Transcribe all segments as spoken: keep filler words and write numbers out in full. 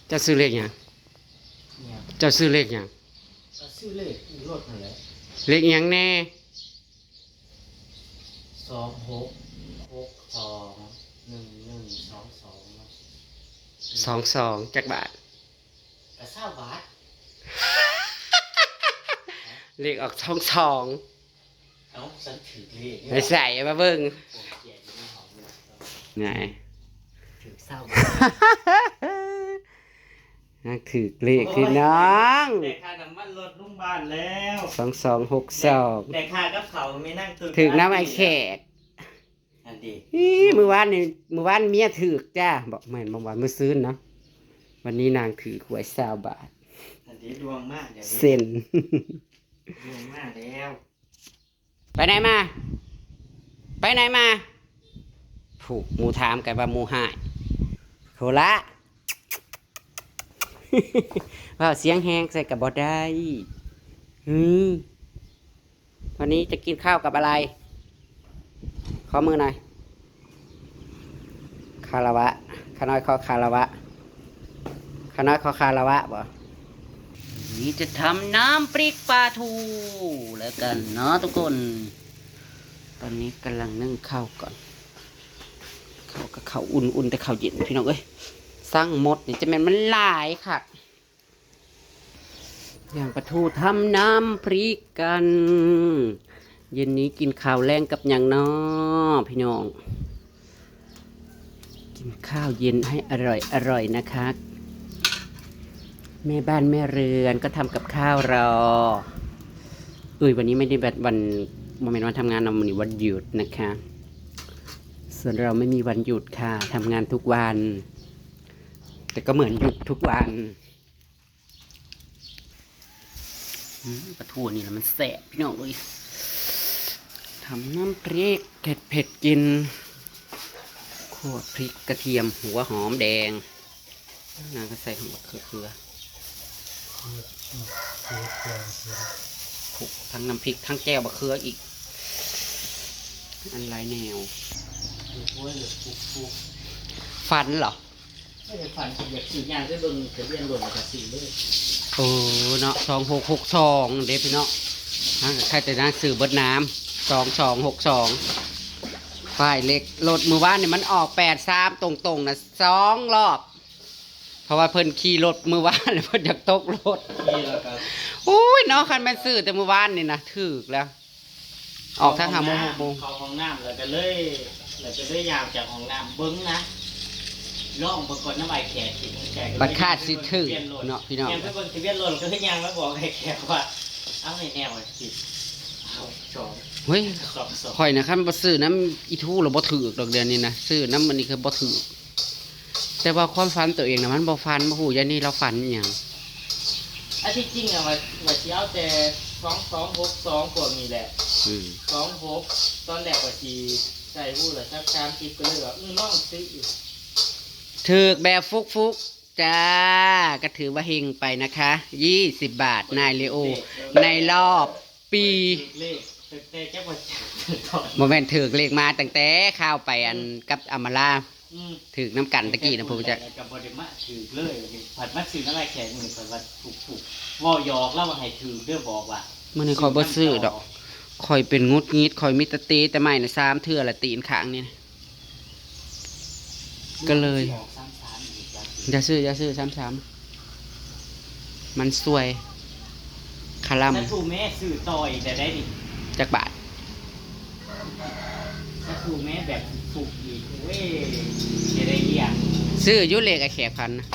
เจ้าซื้อเลขหยัง เนี่ย เจ้าซื้อเลขหยัง ก็ซื้อเลขรถนั่นแหละ เลขหยังแน่ สองหกหกสองหนึ่งหนึ่งสองสองเนาะ สองสอง จักบาท กระเศร้าบาท เลขออกสองสอง เอ้าฉันถือเลข ไม่ใส่มาเบิ่ง โอ้เขียนอยู่ในห้องเนี่ย ไง ถือเศร้า นั่นถือเลขพี่น้อง แต่ค่าน้ำมันรถลุงบ้านแล้ว สองสองหกสอง แต่ค่ากับเขาไม่นั่งตึก ถือน้ำไอแขก อันดี อีมื้อวานนี่มื้อวานเมียถือจ้า บอกแม่นบ่ว่ามื้อซืนเนาะ วันนี้นางถือหวยซาวบาท อันดีดวงมากเดี๋ยวนี้ เซ็น ดวงมากแล้ว ไปไหนมา ไปไหนมา ผูกหมู่ถามกันว่าหมู่หายโคละ ว่าเสียงแฮงใส่กับบ่ได้ อืม วันนี้จะกินข้าวกับอะไร ขอมือหน่อย คาราวะ ข้าน้อยขอคาราวะ ข้าน้อยขอคาราวะบ่ นี่จะทำน้ำพริกปลาทูแล้วกันเนาะทุกคน ตอนนี้กำลังนึ่งข้าวก่อน ข้าวกับข้าวอุ่นๆ แต่ข้าวเย็นพี่น้องเอ้ย สั่งหมดนี่จะแม่นมันหลายค่ะ อย่างปลาทูทำน้ำพริกกัน เย็นนี้กินข้าวแลงกับหยังน้อพี่น้อง กินข้าวเย็นให้อร่อยอร่อยนะคะ แม่บ้านแม่เรือนก็ทำกับข้าวรอ เอ้ยวันนี้ไม่ได้วันวันบ่แม่นวันทำงานเนาะ วันนี้วันหยุดนะคะ ส่วนเราไม่มีวันหยุดค่ะ ทำงานทุกวัน แต่ก็เหมือนหยุดทุกวัน อืมปลาทูนี่แหละมันแสบพี่น้องเอ้ย ทำน้ำพริกเผ็ดเผ็ดกิน คั่วพริกกระเทียมหัวหอมแดง นางก็ใส่หอมบักเขือเขือคลุกทั้งน้ำพริกทั้งแจ่วบักเขืออีก อันหลายแนว โอ้ยเลยปุ๊บปุ๊บ ฝันเหรอ ไม่ได้ฝันอยากซื้อยางได้เบิ่งทะเบียนรถแล้วก็ซื้อเลย เออเนาะ สองหกหกสอง เด้พี่เนาะ อ่ะใครแต่นางซื้อเบิดน้ำ สองสองหกสอง ป้ายเลขรถมื้อวานนี่มันออก แปดสาม ตรงๆ นะ สองรอบ เพราะว่าเพิ่นขี่รถมื้อวาน เพิ่นอยากตกรถ นี่แล้วก็ อุ้ยเนาะ คันแม่นซื้อแต่มื้อวานนี่นะ ถืกแล้ว ออกทางห้าโมง หกโมง เข้าห้องน้ำแล้วก็เลยแล้วก็เลยยาวจากห้องน้ำเบิ่งนะลองเบิ่งก่อนน้ำไอแขกกินแขก บัดคาดสิถืกเนาะพี่น้อง แกไปเบิ่งทะเบียนรถก็เลยยางมาบอกไอ้แขกว่า เอาให้แนวกินเอาสอง เฮ้ย สองสอง ข่อยนะคันบ่ซื้อน้ำอีทูเราบ่ถืกดอกเดือนนี้นะ ซื้อน้ำมันนี่คือบ่ถืก แต่ว่าความฝันตัวเองนะมันบ่ฝัน บ่ฮู้ยานี่เราฝันอหย่าง อันที่จริงอะว่าว่าสิเอาแต่สองสองหกสองพวกนี้แหละ อืม สองหกตอนแรกว่าสิใส่ฮู้ละสักสามสิบก็เลยว่าอือลองซื้อ ถืกแบบฟุกๆ จ้า ก็ถือว่าเฮงไปนะคะ ยี่สิบบาท นายเลโอ ในรอบปี เลขแต่แจ็คว่าจะถอน บ่แม่นถืกเลขมาตั้งแต่ข้าวไปอันกับอำมาลา อืม ถืกน้ำกันตะกี้นะผมจะ กับบริมาถือเลยผัดมาซื้ออะไรแขกมือผัดว่าถูกถูกว่าหยอกแล้วว่าให้ถือเด้อบอกว่า มื้อนี้ข่อยบ่ซื้อดอก ข่อยเป็นงุดงิด ข่อยมีแต่เตะแต่ไม้นะ สามเทื่อละตีนข้างนี่นะ ก็เลย ออกสามสามอีกแล้ว อย่าซื้อ อย่าซื้อ สามสาม มันซวย คาร่ำ ถ้าถูกแม่ซื้อต่ออีกแต่ได้ดิ จักบาท ถ้าถูกแม่แบบถูกอีกเว้ยจะได้เรียก ซื้ออยู่เลขไอ้แขกพันนะ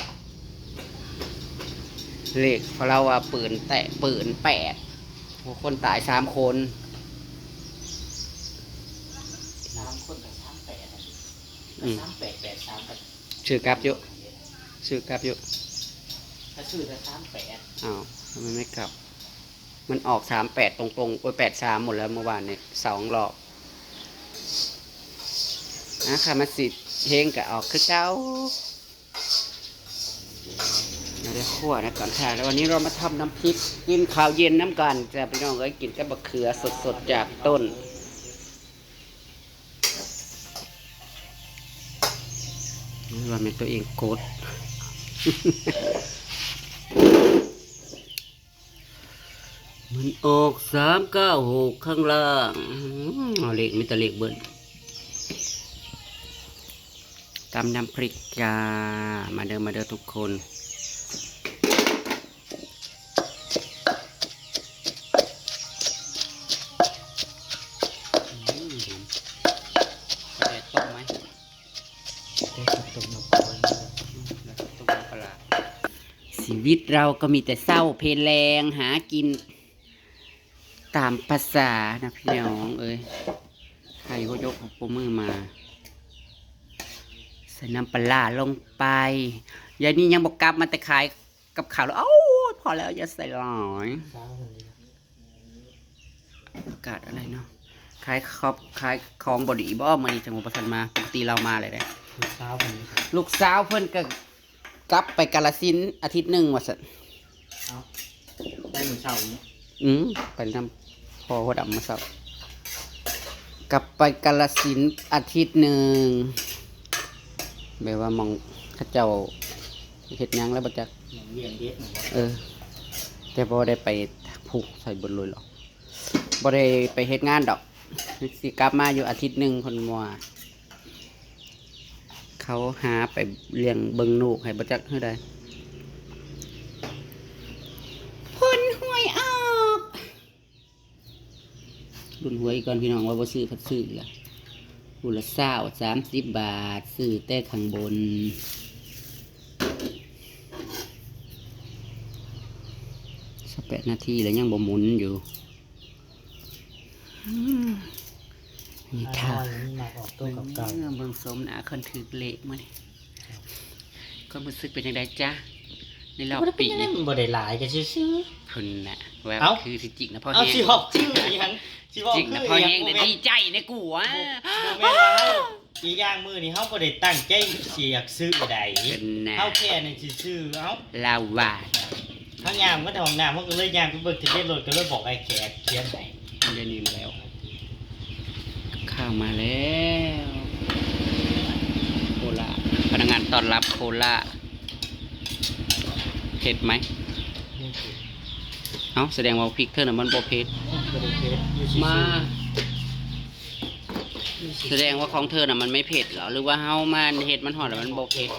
เลขเพราะเราว่าปืนแตะปืนแปด หัวคนตายสามคน สามคนกับสามแปดอะ อืม สามแปดแปดสามกับ ซื้อกลับอยู่ ซื้อกลับอยู่ ถ้าซื้อแต่สามแปด อ้าวทำไมไม่กลับ มันออกสามแปดตรงๆ โอ้ย แปดสาม หมดแล้วเมื่อวานเนี่ย สองรอบ นะคะมาสิเฮงก็ออกคือเก่า เราได้คั่วนะก่อนค่ะ แล้ววันนี้เรามาทำน้ำพริก กินข้าวเย็นน้ำกันจ้ะพี่น้องเอ้ย กินกับบักเขือสดๆจากต้น นี่ว่าแม่นตัวเองกด มันออกสามเก้าหกข้างล่าง อืม เอาเลข มีแต่เลขเบิ้ล ตำน้ำพริกจ้า มาเด้อ มาเด้อทุกคน อืม หอม ใส่ต้มไหม ได้ครับ ต้มน้ำปลา อืม แล้วก็ต้มน้ำปลาร้า ชีวิตเราก็มีแต่เศร้าเพลแลงหากิน ตามภาษานะพี่น้องเอ้ย ไข่หัวยกหัวโปมือมา ใส่น้ำปลาร้าลงไป ยายนี่ยังบอกกลับมาแต่ขายกับข้าวแล้ว เอ้า พอแล้ว อย่าใส่หลาย เช้าวันนี้ อากาศอะไรเนาะ ขายของ ขายของบ่ดีบ่ มื้อนี้จังหวะบ่ทันมา ปกติเรามาเลยเด้ ลูกสาวคนนี้ ลูกสาวเพิ่นก็กลับไปกาฬสินธุ์อาทิตย์หนึ่งว่าซั่น เอ้า ไปมื้อเช้านี้ อืม ไปนำพ่อหัวดำมื้อเช้า กลับไปกาฬสินธุ์อาทิตย์หนึ่ง แบบว่าหม่องเขาเจ้าเฮ็ดหยังแล้วบ่จัก หม่องเวียงเฮ็ดนั่นบ่ เออ แต่บ่ได้ไปผูกใส่เบิดเลยหรอก บ่ได้ไปเฮ็ดงานดอก สิกลับมาอยู่อาทิตย์หนึ่งเพิ่นว่า เขาหาไปเลี้ยงเบิ่งลูกให้บ่จักเท่าใด ผลหวยออก ลุ้นหวยก่อนพี่น้อง ว่าบ่ซื้อพัดซื้อละ ผู้ละซาว สามสิบบาท ซื้อแต่ข้างบน สิบแปดนาทีแล้วยังบ่หมุนอยู่ อืม นี่ค่ะ อ้ายมันมักออกตัวเก่าๆ เบิ่งโฉมหน้าคนถือเลขมื้อนี้ ความรู้สึกเป็นจั่งใดจ๊ะ ในรอบปี บ่ได้เป็นหยัง บ่ได้หลายก็ซื่อๆ เพิ่นน่ะ ว่า เอ้า คือสิจิกนะพ่อ เอา แห้ง สิบอกชื่ออีหยัง สิบอก จิกนะ คือ พ่อ อีหยัง แห้ง บ่แม่น ดีใจในกูวะ บ่แม่นว่าเฮา อีกอย่างมื้อนี้เฮาบ่ได้ตั้งใจสิอยากซื้อใด เป็นนะ เฮาแค่นั้นซื่อๆ เอ้า ลาวา เฮาย่างมาแต่ห้องน้ำ เฮาก็เลยย่างไปเบิ่งทะเบียนรถ ก็เลยบอกไอ้แขกเขียนให้ เดี๋ยวนี้มาแล้ว ข้าวมาแล้ว โคราช พนักงานต้อนรับโคราช เผ็ดไหม เอ้า แสดงว่าพริกเธอน่ะมันบ่เผ็ด บ่ได้เผ็ด อยู่ซื่อๆ มา แสดงว่าของเธอน่ะมันไม่เผ็ดเหรอ หรือว่าเฮามาเฮ็ดมันฮอดแล้วมันบ่เผ็ด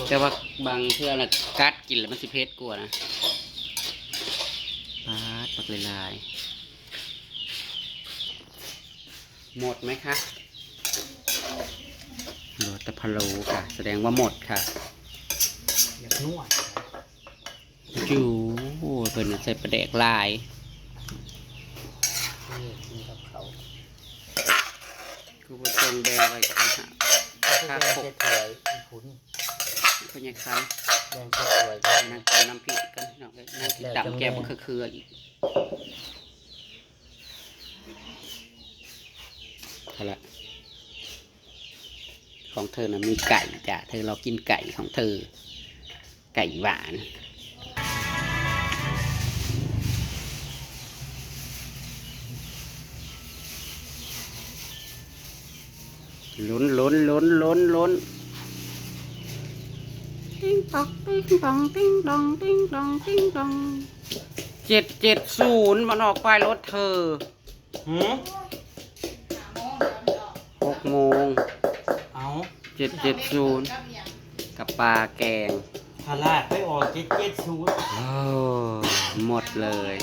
แต่ว่าบางเทื่อน่ะกัดกินแล้วมันสิเผ็ดกว่านะ ปาด บักหลายๆ หมดไหมคะ เหลือแต่พะโล้ค่ะ แสดงว่าหมดค่ะ อยากนวด จู๋ เพิ่นน่ะใส่ปลาแดกหลาย นี่กินกับข้าว คือบ่จงแบ่งไว้กันหา เอาไปแบ่งใส่ถ้วยอีกพุ้น เพิ่นยังคัน แบ่งใส่ถ้วย นั่งกินน้ำพริกกันพี่น้องเอ้ย นั่งกินตำแจ่วบักเขือๆ อีก เอาละ ของเธอน่ะมีไก่จ้ะ เธอรอกินไก่ของเธอ ไก่หวาน ลุ้น ลุ้น ลุ้น ลุ้น ลุ้น ติ๊งตอก ติ๊งตอง ติ๊งตอง ติ๊งตอง ติ๊งตอง เจ็ดเจ็ดศูนย์ มันออกป้ายรถเธอ หือ หกโมง เอา เจ็ดเจ็ดศูนย์ กับปลาแกง พลาดไปออกเจ็ดเจ็ดศูนย์ โอ้ หมดเลย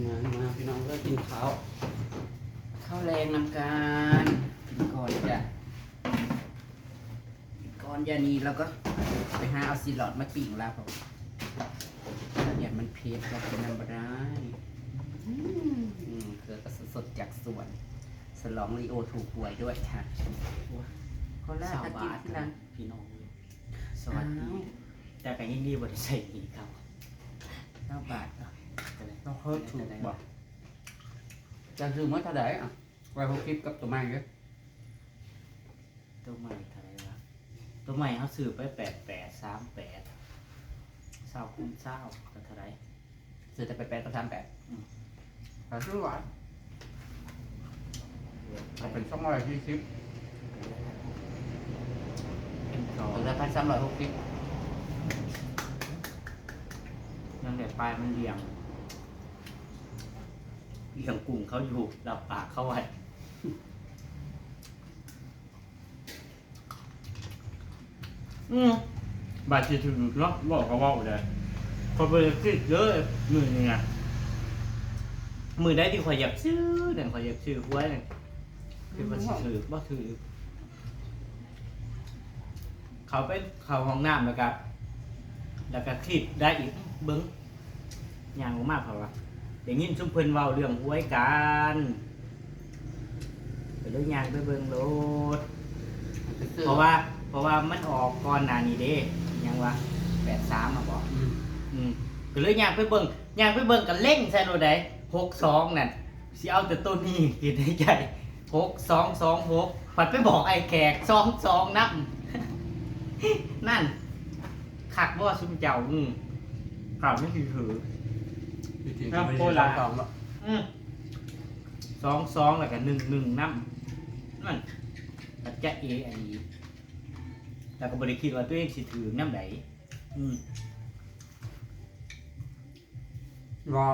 มา มา มา พี่น้อง เลิกกินข้าว ข้าวแรงนำกัน กินก่อนจ้ะ ก่อนยานีเราก็ไปหาเอาซีลอดมาปิ้งลาบ เนี่ยมันเผ็ด เรากินน้ำบ่ได้ อืม อืม เกลือก็สดๆจากสวน ฉลองลีโอถูกหวยด้วยค่ะ โอ้ย คนแรก สาว ก็กิน บาท ทีหลัง พี่น้อง สวัสดี อ้าว แต่ก็ยังดีบ่ได้ใส่หนีเขา เก้าบาทเหรอ จะได้ ต้องเพิ่มถูกบอก จะซื้อเมื่อเท่าไหร่อ่ะ ร้อยหกสิบกับตัวใหม่เด้อ ตัวใหม่เท่าไหร่วะ ตัวใหม่เขาซื้อไปแปดแปดสามแปด ซาวคูณซาวก็เท่าไหร่ ซื้อแต่แปดแปดกับสามแปด อืม แต่ซื้อหวาน เอาเป็นสองร้อยสี่สิบ ตัวละพันสามร้อยหกสิบ ยังแต่ปลายมันเดี่ยง เดี่ยงกุ้งเขาอยู่ รับปากเขาไว้ อืม บาดสิถืกเนาะ เว้าก็เว้าได้ ข้อยบ่ได้คิดเลย มื้อนี้นะ มื้อใดที่ข้อยอยากซื้อนั่น ข้อยอยากซื้อหวยนั่น คิดว่าสิถืกบ่ถืก เข้าไปเข้าห้องน้ำแล้วก็ แล้วก็คิดได้อีก เบิ่ง ย่างออกมา เพราะว่าได้ยินซุมเพิ่นเว้าเรื่องหวยกัน ก็เลยย่างไปเบิ่งโลด เพราะว่า เพราะว่ามันออกก่อนหน้านี้เด้ หยังวะ แปดสาม อะบ่ อืม อืม ก็เลยย่างไปเบิ่ง ย่างไปเบิ่งก็เล็งใส่โลดใด หกสอง นั่น สิเอาแต่ตัวนี้ คิดในใจ หกสองสองหก ผัดไปบอกไอ้แขก สองสอง นำ นั่น คักบ่ซุมเจ้า อืม ข่าวไม่ถือ ที่จริง ครับ ก็ไม่ได้ โคราช สองสองเนาะ อืม สองสอง แล้วก็ หนึ่งหนึ่ง นำ นั่น อาจจะเออันนี้ แล้วก็บ่ได้คิดว่าตัวเองสิถือนำใด อืม ว่า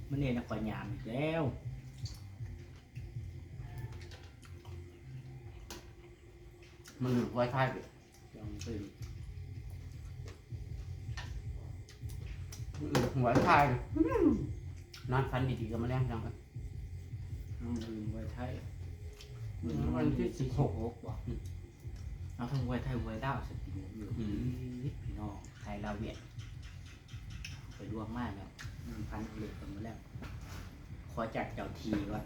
มันเห็นข่อยยามอีกแล้ว มันอยู่ไว้ท้ายเด้อ ยังตื่น มันอยู่ไว้ท้ายเด้อ อืม นอนฝันดีๆ ก็มาแล้วพี่น้องครับ อืม ไว้ท้าย อืม วันที่สิบหก หกบ่ อืม เอาทั้งไว้ท้ายไว้ดาวสกินอยู่ อืม พี่น้อง ไทยลาวเวียด ไปล่วงมากแล้ว อืม พันเอาเหล็กกันมาแล้ว ขอจากเจ้าทีว่า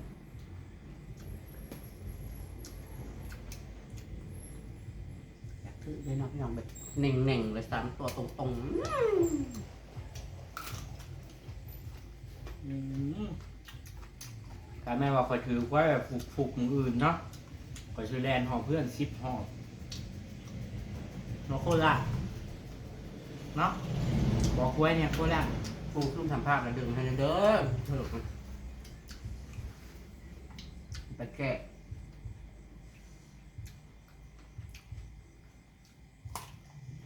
อยากถือเลยเนาะพี่น้อง แบบเน่งๆ เลย สามตัวตรงๆ อืม อืม ถ้าแม่นว่าข้อยถือไว้แบบฟุกๆ มื้ออื่นเนาะ ข้อยสิแล่นหอบเพื่อน สิบหอบ เนาะ โคราช เนาะ บอกไว้เนี่ย โคราช กูซุ่มสัมภาษณ์แล้วดึงให้เด้อ ไปแก้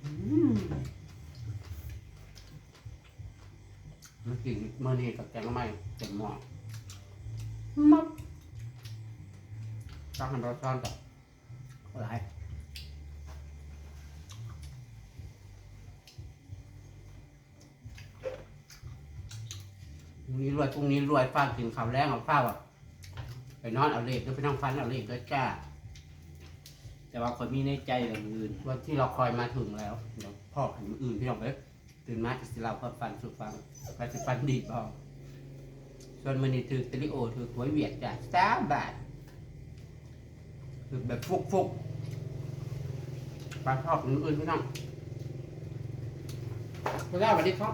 อืม มากินมื้อนี้กับแกงหน่อไม้เต็มหม้อ มับ ตักให้เราซ้อนต่อ หลาย พรุ่งนี้รวย พรุ่งนี้รวย ฟ้าวกินข้าวแลง เอาฟ้าวอะ ไปนอนเอาเลขเด้อ ไปนั่งฝันเอาเลขเด้อจ้า แต่ว่าข้อยมีในใจเรื่องอื่น วันที่รอคอยมาถึงแล้ว เดี๋ยวพ้อกันมื้ออื่นพี่น้องเอ้ย ตื่นมาจะสิเล่าความฝันสู่ฟัง ว่าสิฝันดีบ่ ส่วนมื้อนี้ถือเตลิโอ ถือหวยเวียดจ้ะ สามบาท ถือแบบฟุกๆ ไปพ้อกันมื้ออื่นพี่น้อง สวัสดีครับ